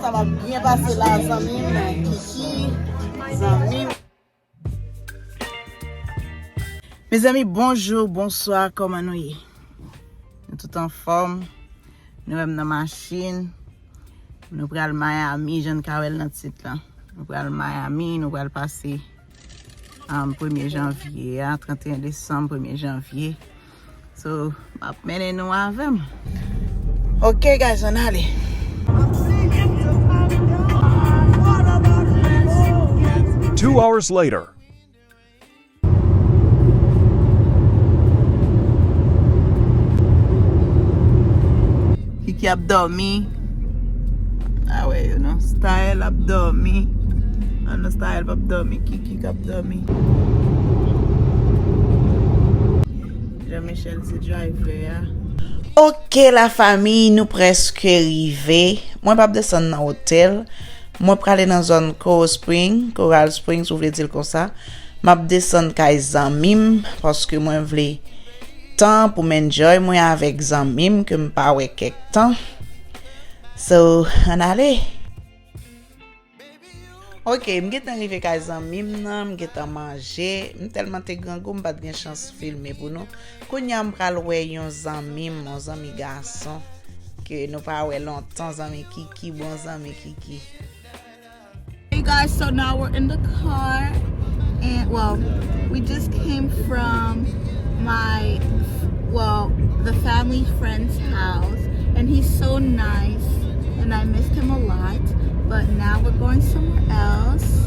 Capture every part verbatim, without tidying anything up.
Sa va byen pase la, zanmi m, Kiki, zanmi m. Mezanmi, bonjou, bonswa, kòman nou ye? Nou tout anfòm? Nou wè m nan machin. Nou pral Miami, jan n ka wè l nan tit lan. Nou pral Miami, nou pral pase, um, premye janvye a, trannteyen desanm, premye janvye. So, m ap mennen nou avè m. Ok, guys, ann ale. Two hours later. Kiki ap dòmi. A wè yo non. Style ap dòmi. Ah non, Style p ap dòmi. Kiki k ap dòmi. Jean Michel se driver a. Ok, lafanmi, nou prèske rive. Mwen p ap desann nan otèl. Mwen prale nan zòn Coral Spring, Coral Spring, si w vle di l konsa. M ap desann kay zanmi m, paske mwen vle tan pou m enjoy mwen avèk zanmi m ke m pa wè kèk tan. So, ann ale. Ok, m gentan rive kay zanmi m nan, m gentan manje. M tèlman te grangou, m pa t gen chans filme pou nou. Kounye a m pral wè yon zanmi m, yon zanmi gason ke nou pa wè lontan, zanmi Kiki, bon zanmi Kiki. Hey guys, so now we're in the car, and, well, we just came from my, well, the family friend's house, and he's so nice, and I missed him a lot. But now we're going somewhere else,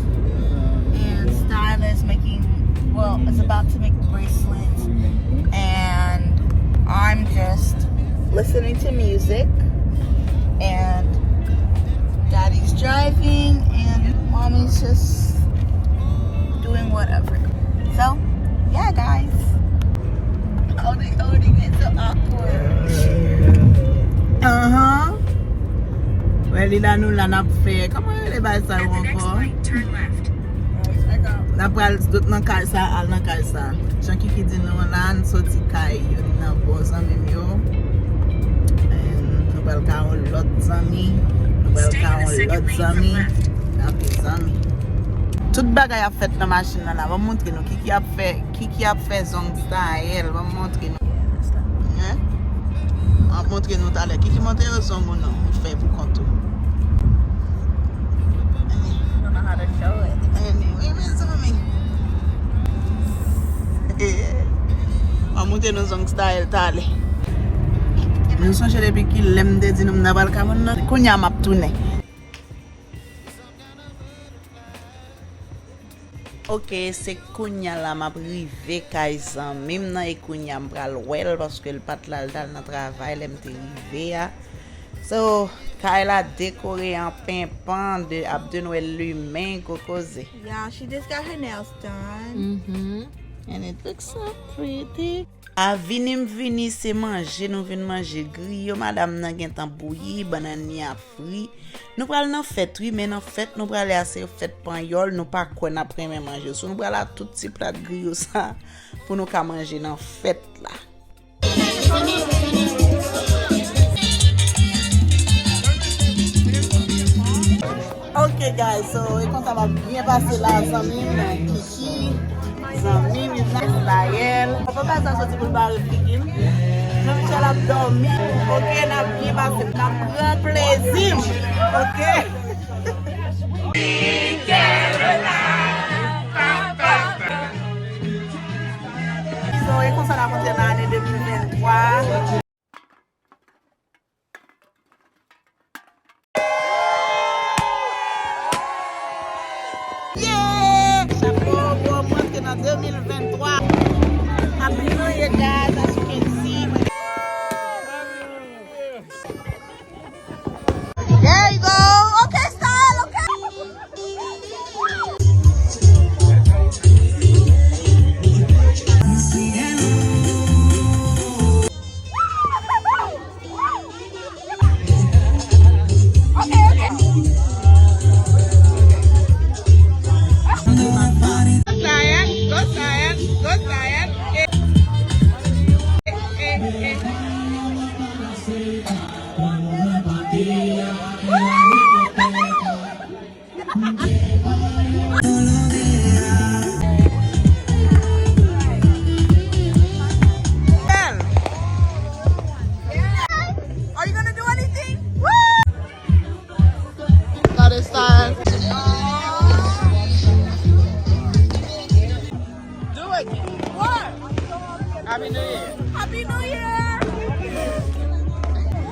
and Style is making, well, is about to make bracelets, and I'm just listening to music, and Daddy's driving, and Mommy's just doing whatever. So, yeah, guys. Oh, they, oh, they get so awkward. Uh-huh. Wè, li la, nou la, n ap fè, kòman rele bay sa yo ankò? N ap pral sot nan kay sa, al nan kay sa. Jan Kiki di nou la, n soti kay youn nan bon zanmi m yo. And nou pral ka yon lòt zanmi. Nou pral ka yon lòt zanmi. Anpil zanmi. Tout bagay ap fèt nan machin nan la. Ban m montre nou. Kiki ap fè, Kiki ap fè zong Style. Ban m montre nou. Hein? M ap montre nou talè. Kiki montre yo zong ou non. Ou fè pou kont ou. Anyway, mezanmi. M ap montre nou zong Style talè. Nou sonje depi kilè m te di nou m nan Balkamon nan? Kounye a m ap tounen. Ok, se kounye a la m ap rive kay zanmi m nan, e kounye a m pral wè l, paske l pa t la, l t al nan travay lè m te rive a. So, kay la dekore an penpan, de, ap de Nwèl limen, gwo koze. Yeah, she just got her nails done. Mm-hmm. And it looks so pretty. A vini m vini, se manje, nou vin manje griyo. Madanm nan gentan bouyi, bannann li ap fri. Nou pral nan fèt, wi, men nan fèt nou prale a se fèt panyòl, nou pa kwè n ap renmen manje. So, nou pral a tout ti plat griyo sa pou nou ka manje nan fèt la. Ok, guys, so, e konsa m ap byen pase la, zanmi m, Kiki, zanmi m, Israël. Papa pa sa soti pou l bare figi m. Jean Michel ap dòmi. Ok, n ap byen pase, n ap pran plezi n. Ok. So, e konsa n ap antre nan ane de mil venntwa. Yeah! Chapo ba w, mwen antre nan de mil venntwa. Happy New Year, guys, as you can see. There you go. Okay, Style, okay. Happy New Year! Happy New Year!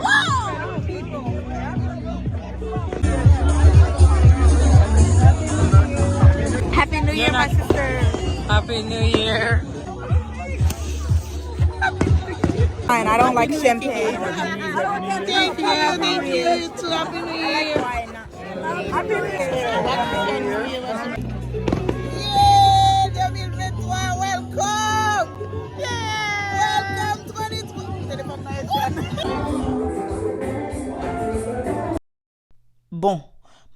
Wow! Happy New Year, my sister. Happy New Year. And I don't like champagne. Thank you, thank you, you too. Happy New Year. Happy New Year. Yeah, deux mille vingt-trois, welcome. Yeah. Welcome twenty twenty. Telefòn nan etèn. Bon,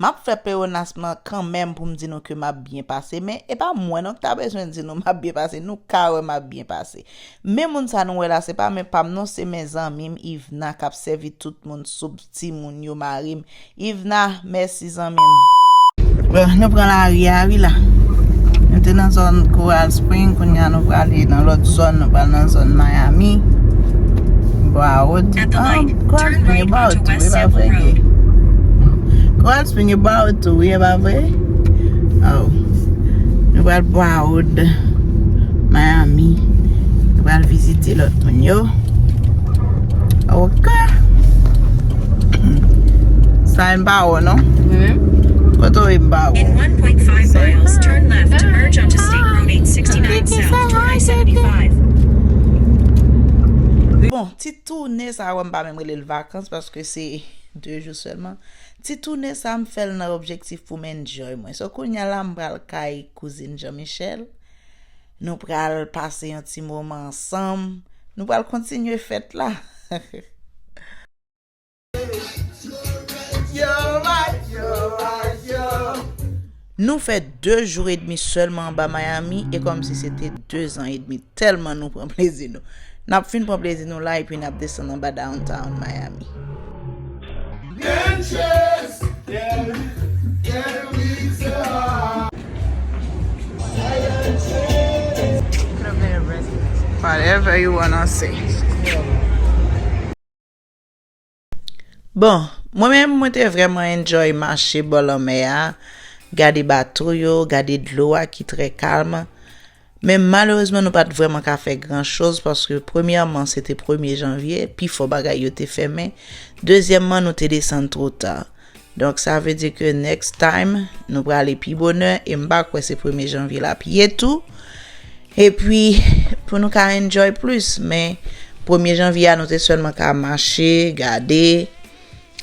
m ap fè pleonasm lan kanmenm pou m di nou ke m ap byen pase, men e pa mwen non ki ta bezwen di nou m ap byen pase, nou ka wè m ap byen pase. Men moun sa nou wè la, se pa men pa m non, se men zanmi m Yvna k ap sèvi tout moun soup, timoun yo, mari m. Yvna, mèsi zanmi m. Bon, nou pran lari a wi la. Nou te nan zòn Coral Spring, kounye a nou prale nan lòt zòn, nou pral nan zòn Miami. Broward. At the light, turn right onto West Sample Road. Coral Spring e Broward tou, wi, e pa vre? Oh. Nou pral Broward, Miami. Nou pral vizite lòt moun yo. Ok. Sa e m pa wè non. Mwen menm? Kote w ye m pa wè? In one point five miles, turn left to merge onto State Road eight sixty-nine South toward seventy-five. Bon, ti toune sa wè m pa menm rele l vakans paske se de jou sèlman. Ti toune sa m fè l nan objektif pou m enjoy mwen. So kounye a la m pral kay kouzin Jean Michel. Nou pral pase yon ti moman ansanm. Nou pral kontinye fèt la. Nou fè de jou edmi sèlman anba Miami, e kòmsi se te de zan edmi, tèlman nou pran plezi nou. N ap fin pran plezi nou la, epi n ap desann anba downtown Miami. Whatever you wanna say. Bon, mwen menm, mwen te vrèman enjoy mache bò lanmè a, gade bato yo, gade dlo a ki trè kalm. Men malerezman, nou pa t vrèman ka fè gran choz paske premyèman, se te premye janvye, pifò bagay yo te fèmen. Dezyèmman, nou te desann twò ta. Donk, sa vle di ke next time, nou prale pi bonè, e m pa kwè se premye janvye l ap ye tou. Epi, pou nou ka enjoy plis, men premye janvye a, nou te sèlman ka mache, gade.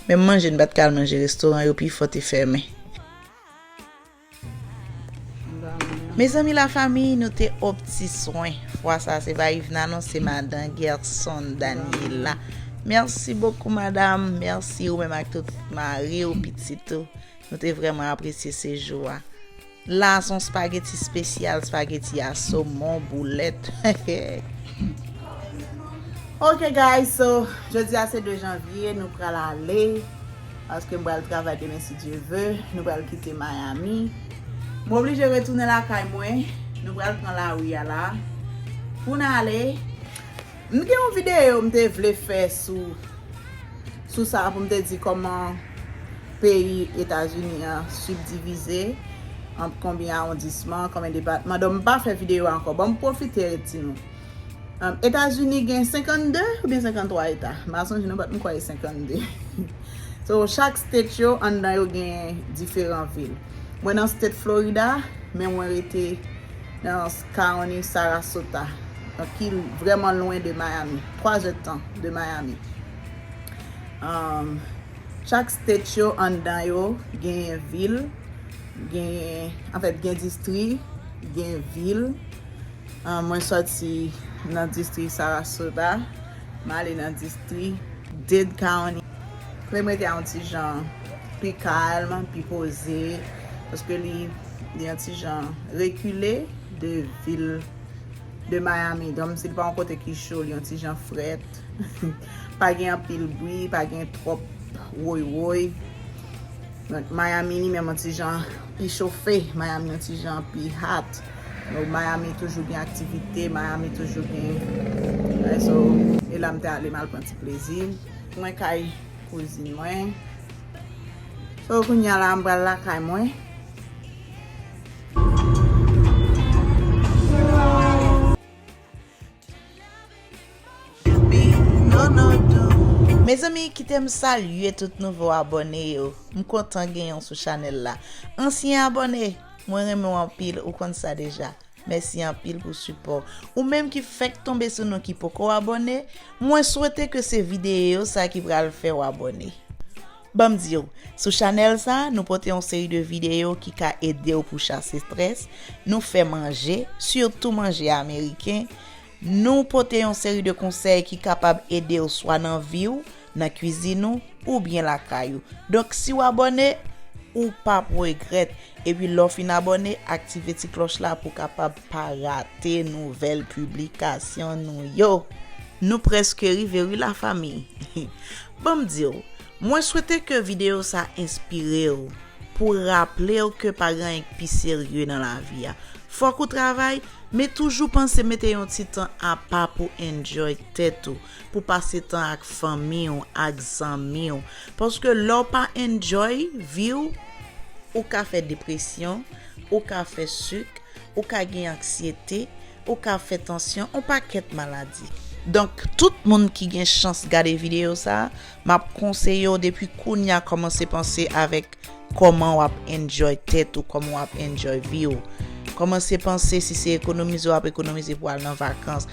Menm manje, n pa t ka al manje restoran yo, pifò te fèmen. Mezanmi, lafanmi, nou te o pti swen. Fwa sa, se pa Yvna non, se madan Gerson Daniela. Mèsi bokou, madanm. Mèsi ou menm ak tout mari w, pitit ou. Nou te vrèman apresye sejou a. La, se yon spageti espesyal, spageti a somon, boulèt. Ok, guys, so, jodi a se de janvye, nou pral ale, paske m pral travay demen, si Dye ve, nou pral kite Miami. M oblije retounen lakay mwen, nou pral pran lari a la. Pou n ale, m gen yon videyo m te vle fè sou, sou sa, pou m te di kòman peyi Etazini an sibdivize an konbyen awondisman, konbyen depatman. Donk, m pa fè videyo a ankò. Bon, m pwofite ret di nou. Um, Etazini gen senkannde oubyen senkanntwa eta? M pa sonje non, but m kwè e senkannde. So, chak state yo, anndan yo gen diferan vil. Mwen nan state Florida, men mwen rete nan county Sarasota. Donk, ki vrèman lwen de Miami. Twa zè tan de Miami. Um, chak state yo, anndan yo, genyen vil, genyen, anfèt, gen distri, gen vil. Ah, mwen sòti nan distri Sarasota, m ale nan distri Dade County. Kote m rete a yon ti jan pi kalm, pi poze, paske li, li yon ti jan rekile de vil de Miami. Donk, si l pa yon kote ki cho, li yon ti jan frèt. Pa gen anpil bri, pa gen twòp woy woy. Donk, Miami, li menm, yon ti jan pi chofe. Miami, yon ti jan pi hot. Donk, Miami toujou gen aktivite, Miami toujou gen, eh, so, e la m te ale, m al pran ti plezi. Mwen kay kouzin mwen. So, kounye a la, m pral lakay mwen. Mezanmi, kite m salye tout nouvo abòne yo. M kontan genyen w sou chanèl la. Ansyen abòne, mwen renmen w anpil, ou konn sa deja. Mèsi anpil pou sipò. Ou menm ki fèk tonbe sou nou ki poko abòne, mwen swete ke se videyo sa ki pral fè w abòne. Ban m di w, sou chanèl sa, nou pote yon seri de videyo ki ka ede w pou chase estrès. Nou fè manje, sitou manje ameriken. Nou pote yon seri de konsèy ki kapab ede w swa nan vi w, nan kwizin ou, oubyen lakay ou. Donk, si w abòne, ou p ap regrèt. Epi lè w fin abòne, aktive ti klòch la pou w kapab pa rate nouvèl piblikasyon nou yo. Nou prèske rive wi lafanmi. Ban m di w, mwen swete ke videyo sa enspire w, pou raple w ke pa gen anyen k pi serye nan lavi a. Fòk ou travay, men toujou panse mete yon ti tan apa pou enjoy tèt ou, pou pase tan ak fanmi w, ak zanmi w. Paske lè w pa enjoy vi w, ou ka fè depresyon, ou ka fè sik, ou ka gen anksyete, ou ka fè tansyon, yon pakèt maladi. Donk, tout moun ki gen chans gade videyo sa, m ap konseye w depi kounye a kòmanse panse avèk kòman w ap enjoy tèt ou, kòman w ap enjoy vi w. Kòmanse panse si se ekonomize w ap ekonomize pou al nan vakans.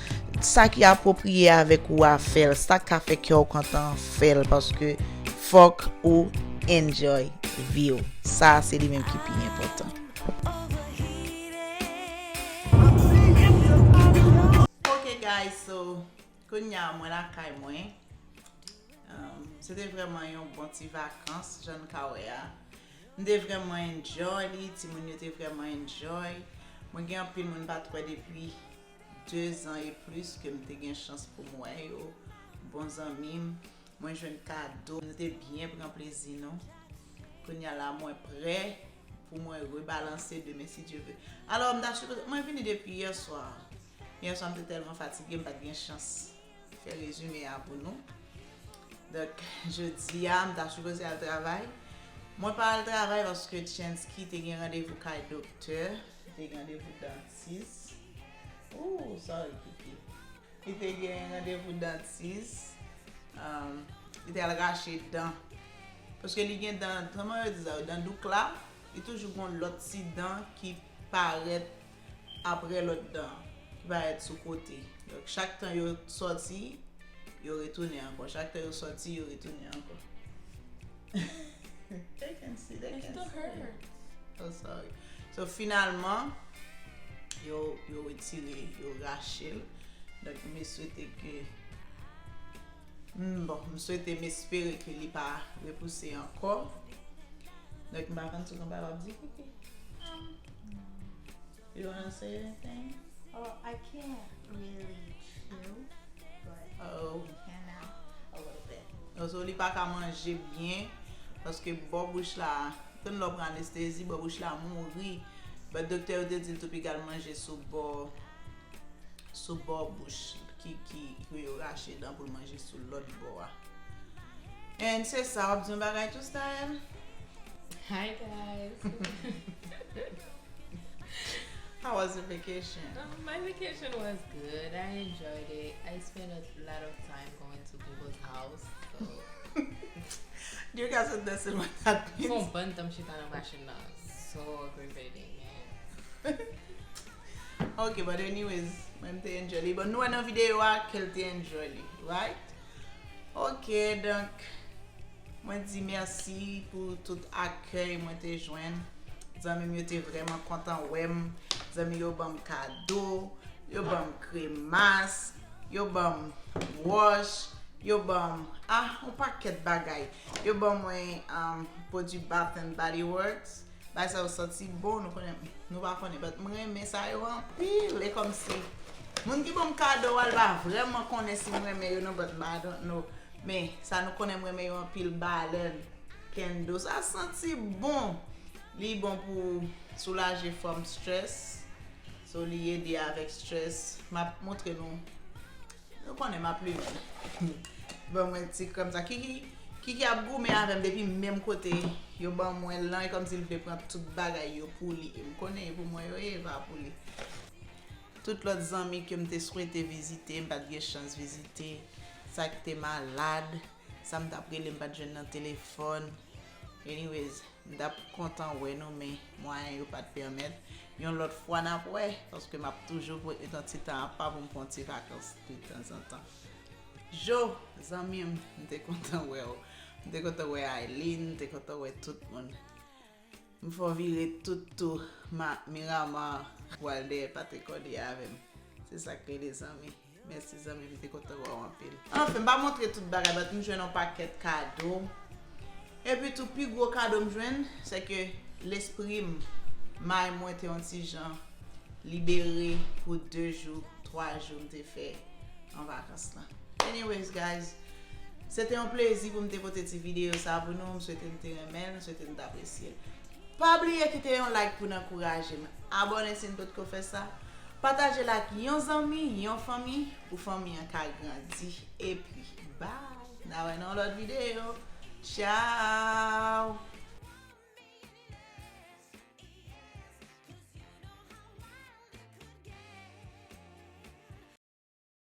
Sa ki apwopriye avèk ou a fè l, sa k ka fè kè w kontan fè l, paske fòk ou enjoy vi w. Sa se li menm ki pi enpòtan. Ok guys, so kounye a mwen lakay mwen. Um, se te vrèman yon bon ti vakans, jan n ka wè a. M te vrèman enjoy li, timoun yo te vrèman enjoy. Mwen gen anpil moun m pa t wè depi de zan e plis ke m te gen chans pou m wè yo. Bon zanmi m, mwen jwenn kado, nou te byen pran plezi nou. Kounye a la, mwen prè pou mwen rebalanse demen si Dye vle. Alò, m ta sipoze, mwen vini depi yè swa. Yè swa, m te tèlman fatige, m pa t gen chans fè rezime a pou nou. Donk, jodi a, m ta sipoze al travay. Mwen pa al travay paske Chansky te gen randevou kay doktè, li te gen randevou dantis. Ooh, sorry, Kiki. Li te gen randevou dantis. Um, li te al rache dan. Paske li gen dan, kòman yo di sa, dan douk la, li toujou gon lòt ti dan ki parèt apre lòt dan, ki parèt sou kote. Donk, chak tan yo sòti, yo retounen ankò. Chak tan yo sòti, yo retounen ankò. They can see, they It can still see. Hurts. Oh, sorry. So, finalman, yo, yo retire, yo rache l. Donk, m swete ke, mm, bon, m swete, m espere ke li pa repouse ankò. Donk, m pa konn si w gen bagay w ap di, Kiki. Um, You wanna say anything? Oh, I can't really chew, but Oh. I can now, a little bit. Oh, so li pa ka manje byen, paske bò bouch la, tann lè w pran anestezi, bò bouch la mouri. But doktè yo te di l tou piga l manje sou bò, sou bò bouch ki, ki, ki yo rache dan pou l manje sou lòt bò a. And se sa, w ap di yon bagay tou, Style? Hi, guys. How was your vacation? Um, my vacation was good. I enjoyed it. I spent a lot of time going to people's house. So. Do you guys understand what that means? Fè yon bann tan m chita nan machin nan. So aggravating, man. Ok, but anyways, mwen m te enjoy li. But nou wè nan videyo a ke l te enjoy li, right? Ok, donk, mwen di mèsi pou tout akèy mwen te jwenn. Zanmi m yo te vrèman kontan wè m. Zanmi yo ban m kado, yo ban m kremas, yo ban m wòch, yo ban m, ah, yon pakèt bagay. Yo ban mwen, um, pwodui Bath and Body Works. Bagay sa yo santi bon, nou konnen, nou pa konnen, but m renmen sa yo anpil. E kòmsi moun ki ban m kado a, l pa vrèman konnen si m renmen yo non, but I don't know. Men sa nou konnen, m renmen yo anpil, balèn, candle. Sa santi bon. Li bon pou soulaje fòm stress. So, li ede avèk stress. M ap montre nou. Nou konnen m ap limen. Ban mwen ti krèm sa. Kiki, Kiki ap goumen avè m depi menm kote yo ban mwen l lan, e kòmsi l vle pran tout bagay yo pou li. E m konnen e pou mwen yo ye, e pa pou li. Tout lòt zanmi ke m te swete vizite, m pa t gen chans vizite. Sa ki te malad, Sa m t ap rele, m pa t jwenn nan telefòn. Anyways, m t ap kontan wè nou, men mwayen yo pa t pèmèt. Yon lòt fwa n ap wè, paske m ap toujou pran yon ti tan apa pou m pran yon ti vakans de tanzantan. Jo, zanmi m, m te kontan wè w. M te kontan wè Aileen, m te kontan wè tout moun. M fè w vire tout tou, ma, Miramar, pou al dèyè pate kòde avè m. Se sa k rele zanmi. Mèsi zanmi, m te kontan wè w anpil. Anfen, m pa montre tout bagay, but m jwenn yon pakèt kado. Epi tou, pi gwo kado m jwenn, se ke lespri m, may mwen te yon ti jan libere pou de jou, twa jou m te fè an vakans lan. Anyways, guys, se te yon plezi pou m te pote ti videyo sa pou nou. M swete nou te renmen l, m swete nou te apresye l. Pa bliye kite yon like pou n ankouraje m. Abòne si n potko fè sa. Pataje l ak yon zanmi, yon fanmi, pou fanmi an ka grandi. Epi, bye! N a wè nan yon lòt videyo. Tchao!